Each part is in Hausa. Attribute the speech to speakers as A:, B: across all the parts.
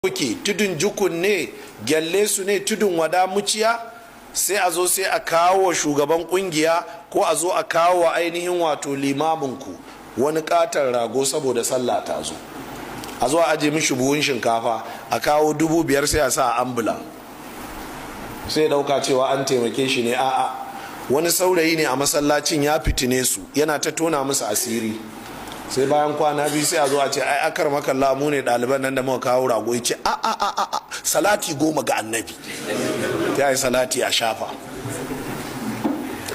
A: Kuke Tudun Jukun ne, Gyalle su ne, Tudun Wada, Muciya, sai a zo sai a kawo wa shugaban kungiya ko a zo a kawo wa ainihin wato limaminku wani katon rago saboda sallah ta zo. A zo a aje mishi buhun shinkafa, a kawo 5,000, sai a sa a ambulan, sai dauka cewa an taimake shi ne. A'a, wani saurayi ne a masallacin ya fitine su, yana ta tona musu asiri. Sai bayan kwana 2 sai a zo a ce, "Ai akar makalla, mu ne ɗaliban nan da muka kawo rago." Ya ce, "A a a a, salati goma ga Annabi." Ya yi salati a shafa,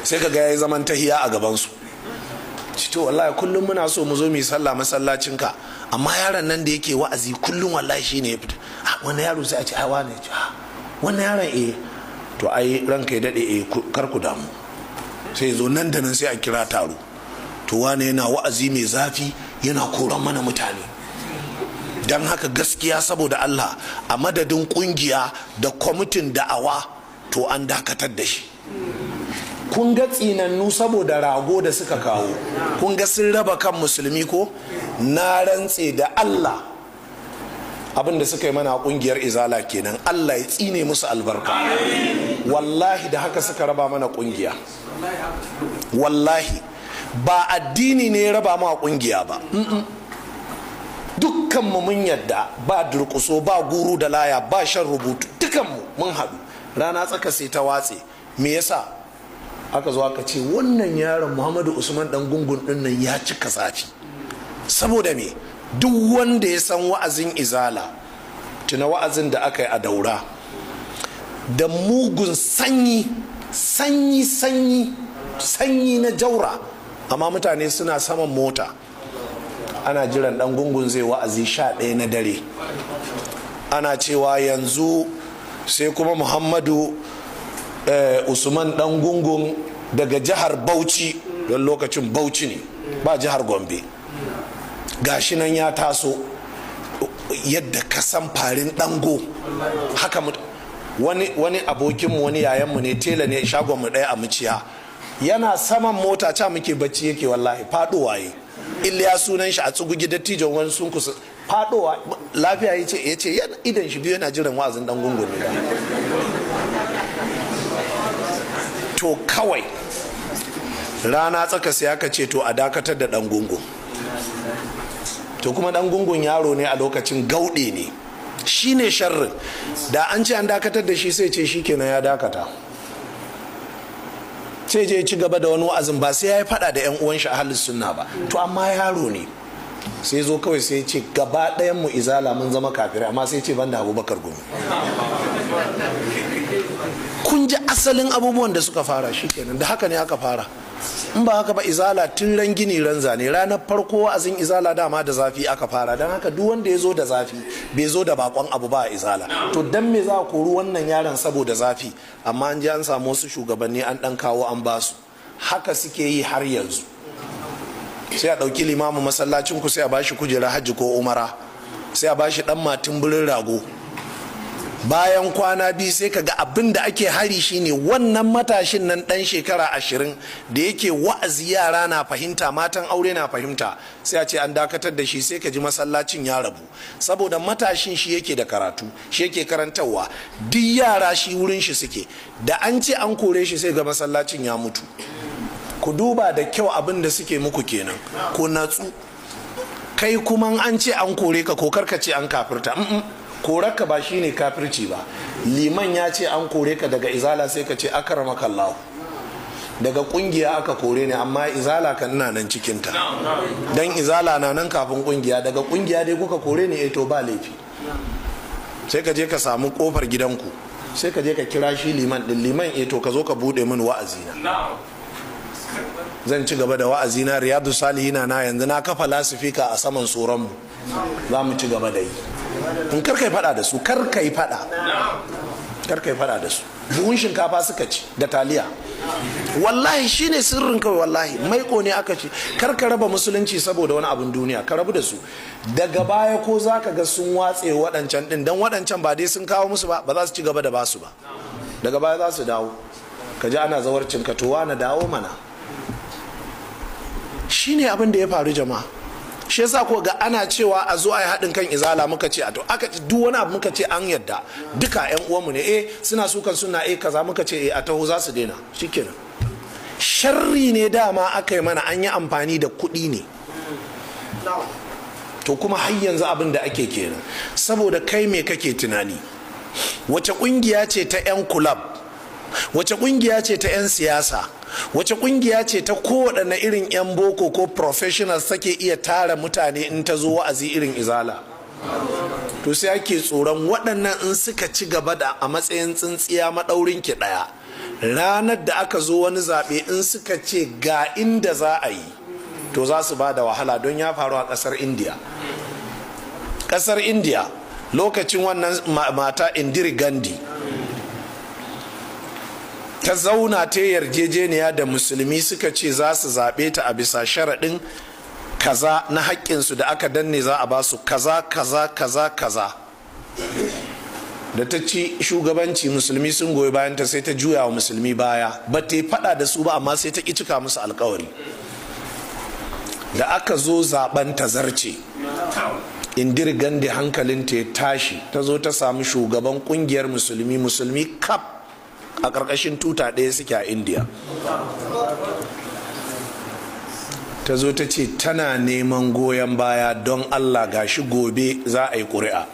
A: sai ka ga ya yi zaman tahiya a gabansu. To, wallahi kullum muna so mu zo mu yi sallah masallacinka, amma yaron nan da yake wa'azi kullum, wallahi shine ya fita. Wani yaro? Sai a ce, "Ai wane." Ce, "Wannan yaron, eh." "To ai ranka ya dade, eh, kar ku damu." Sai zo nan da nan sai a kira taro. "To, wane yana wa'azi mai zafi, yana koran mana mutane. Don haka gaskiya, saboda Allah, a madadin kungiya da kwamitin da'awa, to an dakatar da shi." Kun ga tsinannu, saboda rago da suka kawo, kun ga sun raba kan musulmi ko? Na rantse da Allah, abin da suka yi mana kungiyar Izala kenan. Allah ya tsine musu albarka. Wallahi da haka suka raba mana kungiya. Wallahi ba addini ne ya raba ma kungiya ba. Dukkanmu mun yadda ba durkuso, ba guru da laya, ba shan rubutu, dukkanmu mun haɗu. Rana tsaka sai ta watse. Me yasa? Aka zo aka ce wannan yaron Muhammadu Usman Dan Gungun din nan ya cika zafi. Saboda me? Duk wanda ya san wa'azin Izala, tuna wa'azin da aka yi a Daura da mugun sanyi, sanyi, sanyi, sanyi na jaura, amma mutane suna saman mota ana jiran Dan Gungun zai wa'azi 11 na dare. Ana cewa yanzu sai kuma Muhammadu Usman Dan Gungun daga jihar Bauchi, don lokacin Bauchi ne ba jihar Gombe. Gashi nan ya taso yadda ka san farin dango haka. Wani abokinmu, wani yayanmu ne, tela ne, shagonmu ɗaya a Muciya, yana saman mota, ca muke bacci yake. Wallahi faɗowa yi. Iliya sunan shi, a Tsugugi, dattijon wani sun kusa faɗowa. "Lafiya?" Ya ce idan shi biyu yana jiran wa'azin Dan Gungun ne. To, kawai rana tsaka sai aka ce to a dakatar da Dan Gungun. To, kuma Dan Gungun yaro ne a lokacin, gauɗe ne. Shi ne sharrin. Da an ce an dakatar da shi, sai ce shi kenan, ya dakata, sai je ci gaba da wani wa'azin, ba sai ya yi fada da 'yan uwan shi ahlus sunna ba. To, amma yaro ne, sai zo kawai sai ce gaba ɗayan mu Izala mun zama kafirai, amma sai ce banda Abubakar Gumi. Kun ji asalin abubuwan da suka fara. Shikenan, da haka ne aka fara. In ba haka ba, Izala tun ran gini ran zane, ranar farko wa'azin Izala dama da zafi aka fara. Don haka duk wanda ya zo da zafi bai zo da bakon abu ba a Izala. To, dan me za a kori wannan yaron saboda zafi? Amma an ji an samu wasu shugabanni, an dan kawo an basu. Haka suke yi har yanzu. Sai a ɗauki limamin masallacin ku, sai a bashi kujera hajji ko umara, sai a bashi dan matin birin rago. Bayan kwana 2 sai ka ga abin da ake hari shine wannan matashin nan dan shekara 20 da yake wa'azi, yara na fahimta, matan aure na fahimta, sai a ce an dakatar da shi. Sai ka ji masallacin ya rabu, saboda matashin shi yake da karatu, shi yake karantarwa, duk yara shi wurin shi suke. Da an ce an kore shi, sai ga masallacin ya mutu. Ku duba da kyau, abin da suke muku kenan. Ku natsu. Kai kuma an ce an kore ka, ko karka ce an kafirta. Korarka ba shine kafirci ba. Liman ya ce an kore ka daga Izala, sai ka ce, "Akramakallahu, daga kungiya aka kore ni, amma Izala kan ina nan cikinta, dan Izala na nan kafin kungiya. Daga kungiya dai kuka kore ni, eh, to ba laifi." Sai ka je ka samu kofar gidanku, sai ka je ka kira shi liman din. "Liman, eh, to ka zo ka bude min wa'azi na. Zan ci gaba da wa'azi na, Riyadu Salihina na, yanzu na kafa lasifika a saman tsoron mu, za mu ci gaba da yi." In kar kai fada da su, kar kai fada, kar kai fada da su. Buhun shinkafa suka ci da taliya. Wallahi shine sirrin kawai. Wallahi maiko ne aka ci. Kar ka raba musulunci saboda wani abun duniya. Ka rabu da su. Daga baya ko za ka ga sun watse waɗancan ɗin, don waɗancan ba dai sun kawo musu ba, ba za su ci gaba da basu ba. Daga baya za su dawo, ka ji ana zawarcin ka, "To na dawo mana." Shine abin da ya faru, jama'a. Shi yasa ko ga ana cewa a zo a yi haɗin kan Izala, muka ce a to aka duk wani abu muka ce an yadda, duka yan uwanmu ne, suna sukan suna kaza, muka ce a taho za su daina. Shikenan, sharri ne dama aka yi mana, an yi amfani da kuɗi ne. To kuma har yanzu abin da ake kenan. Saboda kai me kake tunani? Wace kungiya ce ta 'yan kulab? Wace kungiya ce ta 'yan siyasa? Wace kungiya ce ta kowaɗanne irin 'yan boko ko professionals take iya tara mutane in ta zo wa'azi irin Izala? To sai ake tsoron waɗannan in suka ci gaba da a matsayin tsintsiya maɗaurin ki ɗaya, ranar da aka zo wani zaɓe, in suka ce ga inda za a yi, to za su ba da wahala. Don ya faru a ƙasar India. Ƙasar India lokacin wannan mata Indira Gandhi ta zauna ta yarjejeniya da musulmi, suka ce za su zaɓe ta a bisa sharaɗin kaza na haƙƙinsu da aka danne, za a ba su kaza kaza kaza kaza. Da ta ci shugabanci, musulmi sun goyi bayan ta, sai ta juya wa musulmi baya. Ba ta yi faɗa da su ba, amma sai ta ƙi cika musu alkawari. Da aka zo zaben tazarce, Indira Gandhi hankalinta ya tashi, ta zo ta samu shugaban kungiyar musulmi, musulmi kaf a ƙarƙashin tuta ɗaya suke a India, ta zo ta ce tana neman goyon baya, don Allah, gashi gobe za a yi ƙuri'a.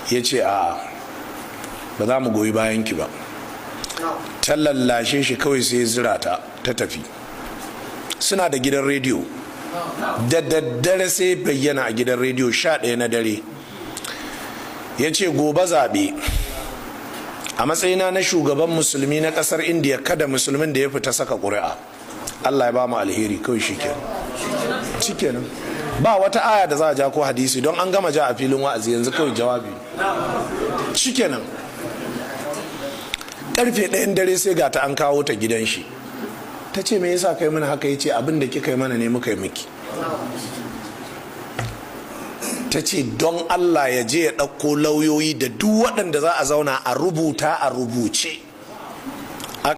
A: Ya ce, a ba za mu goyi bayan ki ba. Ta lallashe shi, kawai sai zira ta ta tafi. Suna da gidan rediyo. Da daddare sai bayyana a gidan rediyo, 11 na dare, ya ce, "Gobe zaɓe, a matsayina na shugaban musulmi na ƙasar Indiya, kada musulmin da ya fita saka ƙuri'a. Allah ya ba mu alheri." Kawai shi kenan. Ba wata aya da za a ja ko hadisi, don an gama ja a filin wa'azi. Yanzu kawai jawabi, shikenan. Karfe 1n dare sai ga ta an kawo ta gidan shi. Ta ce, "Me yasa kai mana haka?" Ya ce, "Abin da kika yi mana ne muka yi miki." Ta ce don Allah ya je ya ɗauko lauyoyi da duk waɗanda za a zauna a rubuta a rubuce.